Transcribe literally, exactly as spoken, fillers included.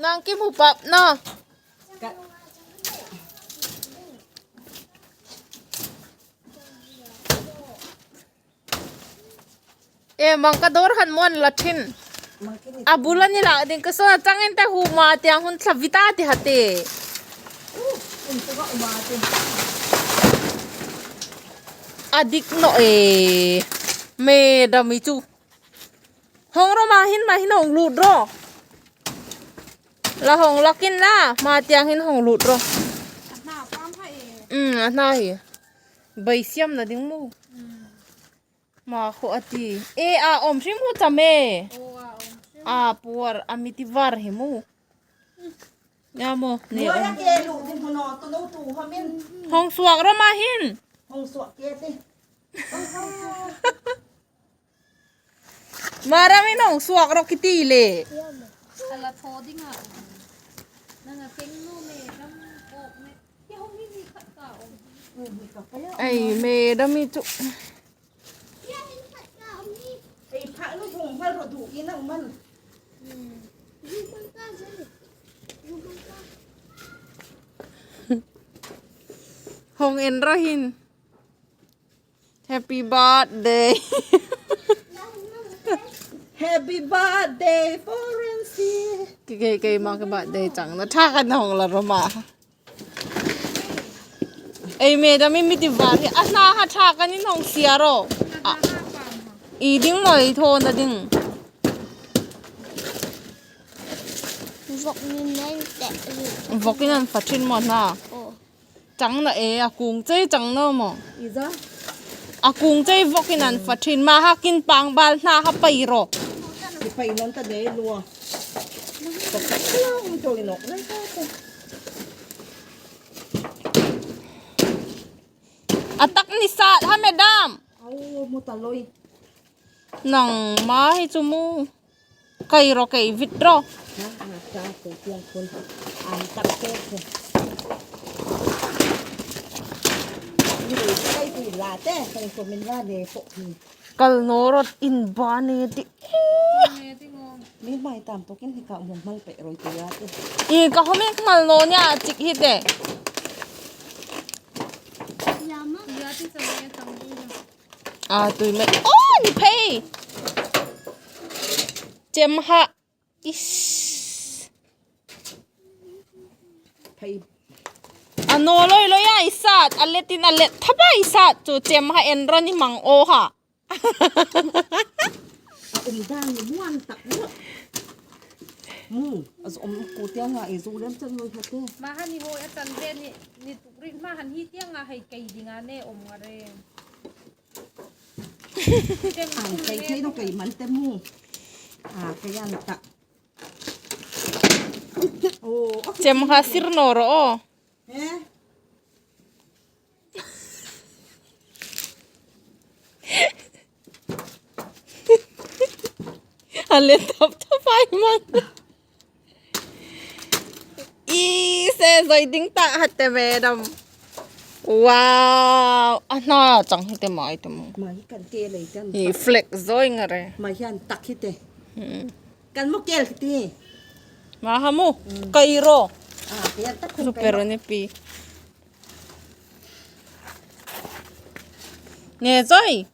Ang kim hu pap na. E, mangka dawr han mon la thin. A bul a ni la ding ka sawn a changin te hu ma tiang hun thla vita ti hate. A dik naw e. Madam i chu. Hong ro ma hin, ma hin hong lut ro. La hong lakin la, ma tiang hin hong lut ro. A hna pam ha e. Um, a hna hi. Bai siam na ding mu. Um. Ma kho a ti. E, a om hrim hu cham e. O, a om hrim. A puar, a mi ti var hi mu. Nia mo, ni. Mo ya ke lu din mo no, to no tu ha min. Hong suak ro ma hin. Hong suak ke ti. Madam in hong suak ro kiti le. Ala tho ding a. Nang a keng no madam ko me. Ke hong ni ni khat ka om. Ai, madam i chu. Ei, pha nu hong hal ro du i nang man. Hong en ro hin. Happy birthday. Happy birthday, Florence. Kei, kei, kei ma ka birthday chang na. Tha ka na hong la ro ma. Ei, madam i mi ti var hi. A hna ha tha ka ni hong sia ro. A. I ding mo i tho na ding. Vok ni nang te. Vok in an fa thin mo hna. Oh. Chang na e, a kung chei chang naw maw? Iza? A kung chei vok in an fa thin, ma ha kin pang bal hna ha pai ro. Ki pai non ta de lua. Ka ka ka un to inok. A tak ni sat ha, madam. Au, mu ta loi. Nang ma hi chu mu. Kei ro, kei vit ro. Ha, ha, ta ko tiang kun. An tak te ko. Ni ro kai ti la te, kai ko min la ne ko. Kal no ro in ba ne ti. Mi mai tam to kin hi ka mun mal pe ro ti ya te. I ka home kal no nia chik hi te. Ya ti sa ne tang bu ya. A tui mai. Oh, ni phei. Chem ha. Ish. Phei. A no loi loi a i sat, a letin a let thapa i sat, chu chem ha en ro ni mang o ha. A um dan ni muan tak lo. Mu, a zo um ku tiang a i zu lem chan loi ha te. Ma han ni ho a chan ve ni, ni tuk ri ma han hi tiang a hei kei ding a ne um nga re. An kai thei lo kai man te mu. A kai an ta. Oh, okay. Chem ha sir no ro o. Eh? A le tap tap ai man. I se zoi ding ta ha te madam. Wow, a hna chang hi te mai te mu. Mai kan ke lei kan. Hi flex zoi nga re. Mai hian tak hi te. Hmm. Kan mu kel ti. Ma ha mu. Hmm. Kai ro. Ah, hian tak super ni pi. Ne zoi.